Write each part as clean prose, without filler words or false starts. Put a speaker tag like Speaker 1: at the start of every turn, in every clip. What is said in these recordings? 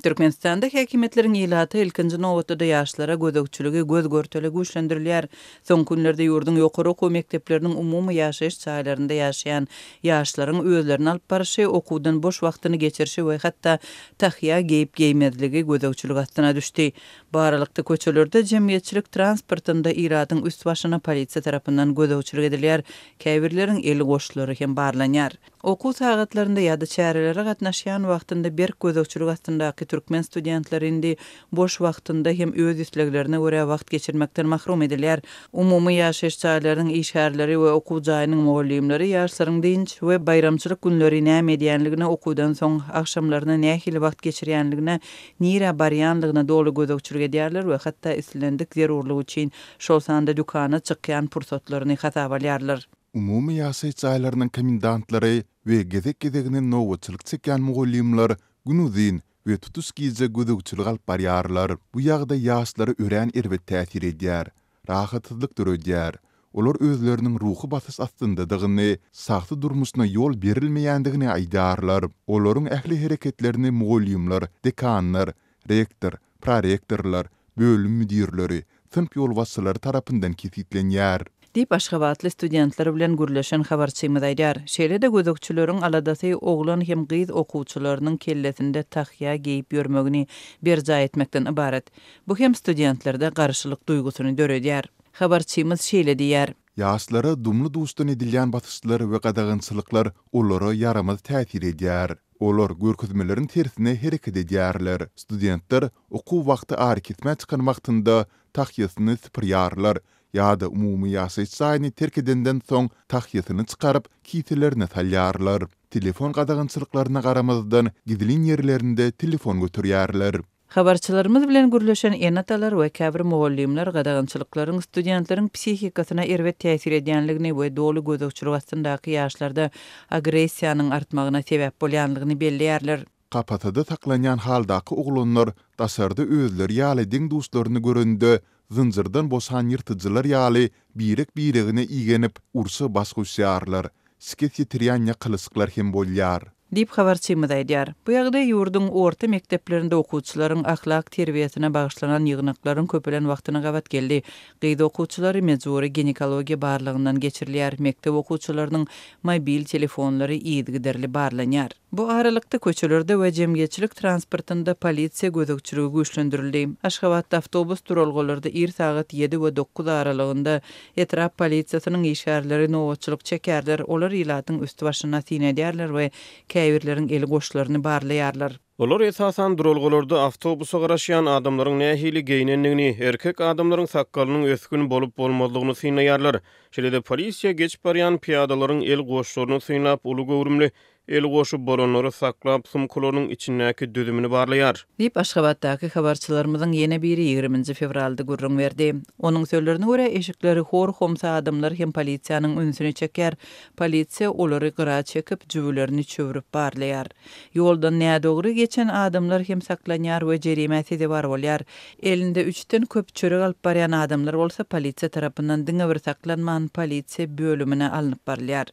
Speaker 1: Türkmenistanda häkimiýetleriň ilata, ilkinji nobatda-da ýaşlara gözegçiligi göz-görtele güýçlendirilýär. Soňky günlerde ýurduň ýokary okuw mekdepleriniň umumy ýaşaýyş jaýlarynda ýaşaýan ýaşlaryň özlerini alyp barşy, okuwdan boş wagtyny geçirişi we hatda tahýa geýip-geýmezligi gözegçilik astyna düşdi. Bu aralykda, köçelerde, jemgyýetçilik transportynda ilatyň üst-başyna polisiýa tarapyndan gözegçilik edilýär, käbirleriň el goşlary hem barlanýar. Okuw sagatlarynda ýa-da çärelere gatnaşýan wagtynda berk gözegçilik astyndaky türkmen studentleri indi boş wagtynda hem öz isleglerine görä wagt geçirmekden mahrum edilýär. Umumy ýaşaýyş jaýlarynyň işgärleri we okuw jaýynyň mugallymlary ýaşlaryň dynç we baýramçylyk günleri näme edýänligine, okuwdan soň agşamlaryna nähili wagt geçirýänligine, nirä barýanlygyna doly gözegçilik edýärler we hatda islendik zerurlyk üçin, şol sanda dükana çykýan pursatlaryny hasaba alýarlar.
Speaker 2: Umumy ýaşaýyş jaýlarynyň komendantlary we gezek-gezegine nobatçylyk çekýän mugallymlar günuzyn we tutuş gije gözegçilik alyp barýarlar. Bu ýagdaý ýaşlara örän erbet täsir edýär, rahatsyzlyk döredýär. Olar özleriniň ruhy basyş astyndadygyny, şahsy durmuşyna ýol berilmeýändigini aýdýarlar. Olaryň ähli hereketlerini mugallymlar, dekanlar, rektor, prorektorlar, bölüm müdirleri, synp ýolbaşçylary tarapyndan kesgitlenýär.
Speaker 1: Diýip, aşgabatly studentler bilen gürleşen habarçymyz aýdýar. Şeýle-de gözegçileriň aladasy oglan hem gyz okuwçylarynyň kellesinde tahýa geýip ýörmegini berjaý etmekden ybarat. Bu hem studentlerde garşylyk duýgusyny döredýär. Habarçymyz şeýle diýýär.
Speaker 2: Ýaşlara dumly-duşdan edilýän basyşlar we gadagançylyklar olara ýaramaz täsir edýär. Olar görkezmeleriň tersine hereket edýärler. Studentler okuw wagty arakesmä çykan wagtynda tahýasyny sypyrýarlar ýa-da umumy ýaşaýyş jaýyny terk edenden soň tahýasyny çykaryp, kiselerine salýarlar. Telefon gadagançylyklaryna garamazdan, gizlin ýerlerinde telefon göterýärler.
Speaker 1: Habarçylarymyz bilen gürleşen ene-atalar we käbir mugallymlar gadagançylyklaryň studentleriň psihikasyna erbet täsir edýänligini we doly gözegçilik astyndaky ýaşlarda agressiýanyň artmagyna sebäp bolýanlygyny belleýärler.
Speaker 2: Kapasada saklanýan haldaky oglanlar daşarda özleri ýaly deň-duşlaryny görende, zynjyrdan boşan ýyrtyjylar ýaly birek-biregine igenip, urşa baş goşýarlar. Şikes ýetirýän ýakalyşyklar hem bolýar.
Speaker 1: Diýip, habarçymyz aýdýar. Bu ýagdaý ýurduň orta mekdeplerinde okuwçylaryň ahlak terbiýesine bagyşlanan ýygnaklaryň köpelen wagtyna gabat geldi. Gyz okuwçylary mejbury ginekologiýa barlagyndan geçirilýär, mekdep okuwçylarynyň mobil telefonlary yzygiderli barlanýar. Bu aralykda, köçelerde we jemgyýetçilik transportynda polisiýa gözegçiligi güýçlendirildi. Aşgabatda awtobus duralgalarda ir sagat ýedi we dokuz aralygynda etrap polisiýasynyň işgärleri nobatçylyk çekýärler, olar ilatyň üsti-başyna syn edýärler we käbirleriň el goşlaryny barlaýarlar.
Speaker 3: Olar esasan duralgalarda awtobusa garaşýan adamlaryň nähili geýnendigini, erkek adamlaryň sakgalynyň ösgün bolup-bolmazlygyny synlaýarlar. Şeýle-de polisiýa geçip barýan pyýadalaryň el goşlaryny synlap, uly göwrümli El goşy bolanlary saklap, sumkalarynyň içindäki düzümini barlaýar.
Speaker 1: Diýip, Aşgabatdaky habarçylarymyzyň ýene biri ýigriminji fewralda gürrüň berdi. Onuň sözlerine görä, eşikleri hor-homsy adamlar hem polisiýanyň ünsüni çekýär. Polisiýa olary gyra çekip, jübülerini çöwrüp barlaýar. Ýoldan nädogry geçen adamlar hem saklanýar we jerimä sezewar bolýar. Elinde üçden köp çörek alyp barýan adamlar bolsa polisiýa tarapyndan diňe bir saklanman, polisiýa bölümine alnyp barylýar.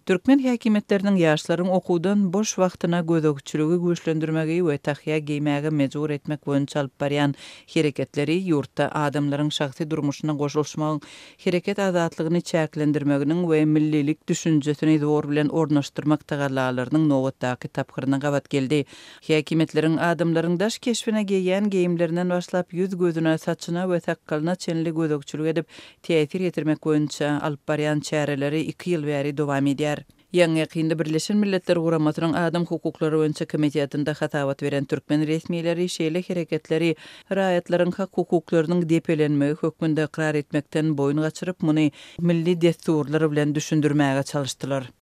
Speaker 1: Türkmen häkimiýetleriniň ýaşlaryň okuwdan boş wagtyna gözegçiligi güýçlendirmegi we tahýa geýmäge mejbur etmek boýunça alyp barýan hereketleri ýurtda adamlaryň şahsy durmuşyna goşulyşmagyň hereket azatlygyny çäklendirmeginiň we millilik düşünjesini zor bilen ornaşdyrmak tagallalarynyň nobatdaky tapgyryna gabat geldi. Häkimiýetleriň adamlaryň daş keşbine geýýän geýimlerinden başlap ýüz-gözüne, saçyna we sakgalyna çenli gözegçilik edip, täsir ýetirmek boýunça alyp barýan çäreleri iki ýyl bäri dowam edýär. Ýaňy-ýakynda Birleşen Milletler Guramasynyň Adam hukuklary boýunça komitetinde hasabat beren türkmen resmileri şeýle hereketleri raýatlaryň hak-hukuklarynyň depelenmegi hökmünde ykrar etmekden boýun gaçyryp, muny milli dessurlar bilen düşündirmäge çalyşdylar.